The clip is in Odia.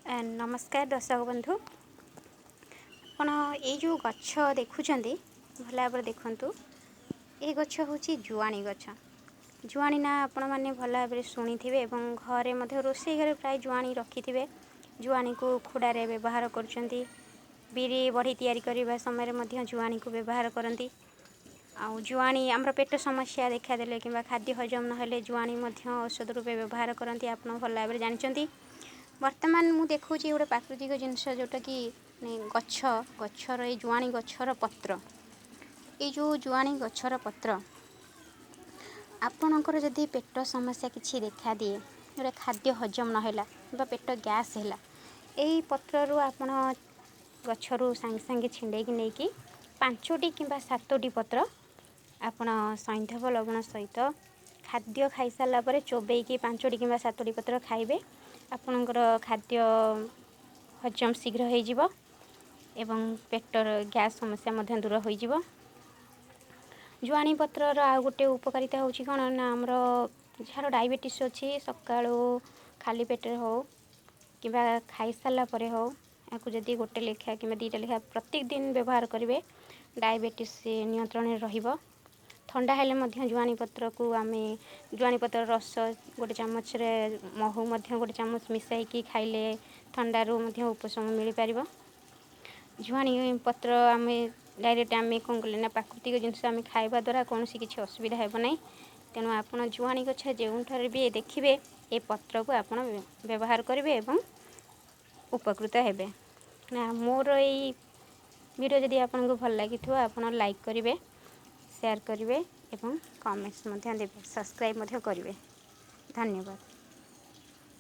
ନମସ୍କାର ଦର୍ଶକ ବନ୍ଧୁ। ଆପଣ ଏଇ ଯେଉଁ ଗଛ ଦେଖୁଛନ୍ତି, ଭଲ ଭାବରେ ଦେଖନ୍ତୁ। ଏ ଗଛ ହେଉଛି ଜୁଆଣି ଗଛ। ଜୁଆଣି ନା ଆପଣମାନେ ଭଲ ଭାବରେ ଶୁଣିଥିବେ ଏବଂ ଘରେ ମଧ୍ୟ ରୋଷେଇ ଘରେ ପ୍ରାୟ ଜୁଆଣି ରଖିଥିବେ। ଜୁଆଣିକୁ ଖୁଡ଼ାରେ ବ୍ୟବହାର କରୁଛନ୍ତି। ବିରି ବଢ଼ି ତିଆରି କରିବା ସମୟରେ ମଧ୍ୟ ଜୁଆଣିକୁ ବ୍ୟବହାର କରନ୍ତି। ଆଉ ଜୁଆଣି ଆମର ପେଟ ସମସ୍ୟା ଦେଖାଦେଲେ କିମ୍ବା ଖାଦ୍ୟ ହଜମ ନହେଲେ ଜୁଆଣି ମଧ୍ୟ ଔଷଧ ରୂପେ ବ୍ୟବହାର କରନ୍ତି, ଆପଣ ଭଲ ଭାବରେ ଜାଣିଛନ୍ତି। ବର୍ତ୍ତମାନ ମୁଁ ଦେଖାଉଛି ଗୋଟେ ପ୍ରାକୃତିକ ଜିନିଷ, ଯେଉଁଟାକି ଗଛ, ଗଛର ଏଇ ଜୁଆଣି ଗଛର ପତ୍ର। ଏଇ ଯେଉଁ ଜୁଆଣି ଗଛର ପତ୍ର, ଆପଣଙ୍କର ଯଦି ପେଟ ସମସ୍ୟା କିଛି ଦେଖାଦିଏ, ଯେଉଁଟା ଖାଦ୍ୟ ହଜମ ନହେଲା କିମ୍ବା ପେଟ ଗ୍ୟାସ୍ ହେଲା, ଏଇ ପତ୍ରରୁ ଆପଣ ଗଛରୁ ସାଙ୍ଗେ ସାଙ୍ଗେ ଛିଣ୍ଡେଇକି ନେଇକି 5ଟି କିମ୍ବା 7ଟି ପତ୍ର ଆପଣ ସୈନ୍ଧବ ଲବଣ ସହିତ ଖାଦ୍ୟ ଖାଇସାରିଲା ପରେ ଚୋବେଇକି 5ଟି କିମ୍ବା 7ଟି ପତ୍ର ଖାଇବେ। ଆପଣଙ୍କର ଖାଦ୍ୟ ହଜମ ଶୀଘ୍ର ହେଇଯିବ ଏବଂ ପେଟର ଗ୍ୟାସ୍ ସମସ୍ୟା ମଧ୍ୟ ଦୂର ହୋଇଯିବ। ଜୁଆଣି ପତ୍ରର ଆଉ ଗୋଟେ ଉପକାରିତା ହେଉଛି କ'ଣ ନା, ଆମର ଯାହାର ଡାଇବେଟିସ୍ ଅଛି, ସକାଳୁ ଖାଲି ପେଟରେ ହେଉ କିମ୍ବା ଖାଇସାରିଲା ପରେ ହେଉ, ଏହାକୁ ଯଦି ଗୋଟେ ଲେଖା କିମ୍ବା 2ଟା ଲେଖା ପ୍ରତ୍ୟେକ ଦିନ ବ୍ୟବହାର କରିବେ, ଡାଇବେଟିସ୍ ନିୟନ୍ତ୍ରଣରେ ରହିବ। ଥଣ୍ଡା ହେଲେ ମଧ୍ୟ ଜୁଆଣି ପତ୍ରକୁ ଆମେ ଜୁଆଣି ପତ୍ର ରସ ଗୋଟେ ଚାମଚରେ ମହୁ ମଧ୍ୟ ଗୋଟେ ଚାମଚ ମିଶାଇକି ଖାଇଲେ ଥଣ୍ଡାରୁ ମଧ୍ୟ ଉପଶମ ମିଳିପାରିବ। ଜୁଆଣି ପତ୍ର ଆମେ ଡାଇରେକ୍ଟ ଆମେ କ'ଣ କଲେ ନା, ପ୍ରାକୃତିକ ଜିନିଷ ଆମେ ଖାଇବା ଦ୍ୱାରା କୌଣସି କିଛି ଅସୁବିଧା ହେବ ନାହିଁ। ତେଣୁ ଆପଣ ଜୁଆଣି ଗଛ ଯେଉଁଠାରେ ବି ଦେଖିବେ, ଏ ପତ୍ରକୁ ଆପଣ ବ୍ୟବହାର କରିବେ ଏବଂ ଉପକୃତ ହେବେ। ନା ମୋର ଏଇ ଭିଡ଼ିଓ ଯଦି ଆପଣଙ୍କୁ ଭଲ ଲାଗିଥିବ, ଆପଣ ଲାଇକ୍ କରିବେ, ସେୟାର କରିବେ ଏବଂ କମେଣ୍ଟସ୍ ମଧ୍ୟ ଦେବେ, ସବସ୍କ୍ରାଇବ୍ ମଧ୍ୟ କରିବେ। ଧନ୍ୟବାଦ।